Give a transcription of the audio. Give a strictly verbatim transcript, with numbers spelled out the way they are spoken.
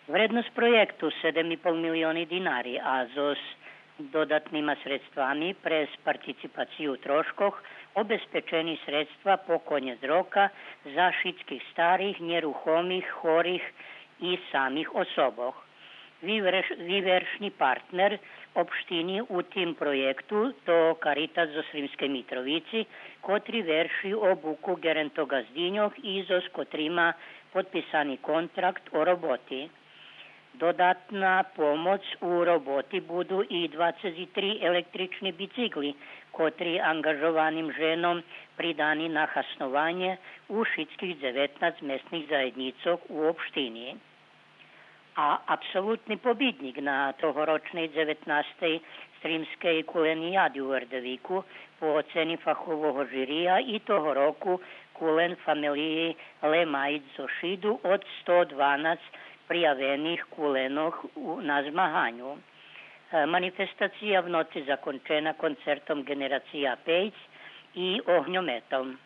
Вредносц проєкту седем и пол милиони динари, а зоз додатнима средствами през партиципацию трошкох обезпечени средства по конєц рока за шицких старих, нєрухомих, хорих и самих особох. Виверш-, вивершни партнер општини у тим проєкту то Каритас зоз Сримскей Митровици, котри верши обуку ґерентоґаздиньох и зоз котрима подписани контракт о роботи. Додатна помоц у роботи буду и двацец и три електрични бицикли, котри анґажованим женом придани на хаснованє у шицких дзеветнац месних заєднїцох у општини. А апсолутни побиднїк на тогорочней дзеветнастей Стримскей куленияди у Вердевику по оцени фахового жирия и того року кулен фамелиї Лемаїц зоз Шиду од сто дванац приявених куленох у, на змаганю. Е, манифестация в ноци закончена концертом Ґенерация пейц и огньометом.